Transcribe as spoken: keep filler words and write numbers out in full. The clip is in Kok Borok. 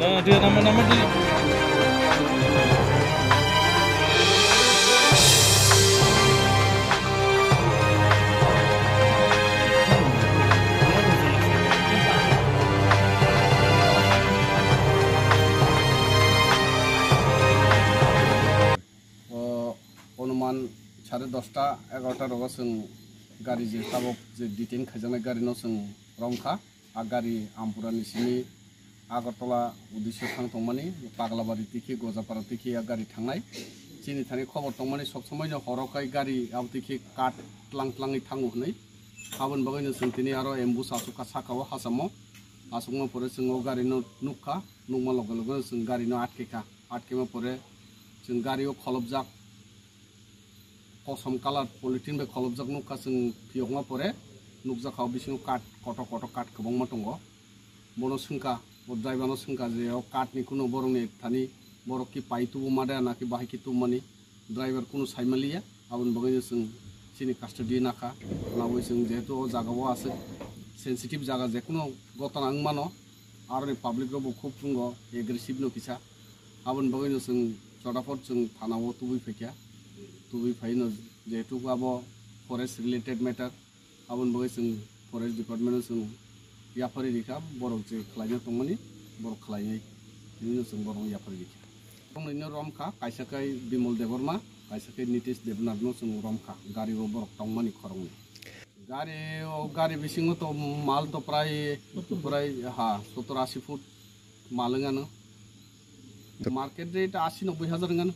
Ah, dia nama-nama di. O onuman sare dosta, egarota rogo chwng gari je tabok je detain khaijaknai gari no chwng romkha. A gari Ampura ni simi Agartala uddesyo thang tongmani, Paglabari tikhi, Gojapara tikhi a gari thangnai. Chini thani khobor tongmani sob somoi no horo kai gari abo tikhi kat tlang tlangwi thango hwnwi. Aboni bagwi no chwng tini aro ambush asukha saka o hachamo. Asukma pore chwng o gari no nukha, nukma loge loge no chwng gari no atkekha. Atkema pore chwng gari o kholopjak, kosom colour polythene bai kholopjak nukha chwng phiyokma pore, nukjakha o bisingo kat kotor kotor kat kwbangma tongo. Bono swngkha, o driver no swngkha je o kat ni kunu borok ni thani borok ki pai tubu ma da na ki bahai ki tubu mani driver kunu sai maliya, aboni bagwi no chwng chini custody nakha. Nabwi chwng jehetu o jaga o aswk sensitive jaga, je kunu gotona wng mano, aroni public rok bo khub chwng o aggressive no kisa. Aboni bagwi no chwng chotapot chwng thana o tubui phaikha, tubui phai no jehetu abo forest related matter, aboni bagwi chwng forest department no chwng yapharwi rikha, borok je khlaina tongmani borok khlainai hinwi no chwng borok yapharwi rikha. Tongnaino romkha, kaisa khe Bimol Debbarma, kaisa khe Nitish Debnath no chwng romkha, gari o borok tongmani khoroknwi. Gari o, gari bisingo to mal to prai, prai ha sottor ashi foot mal wngano. Market rate ashi nobboi hajar wngano.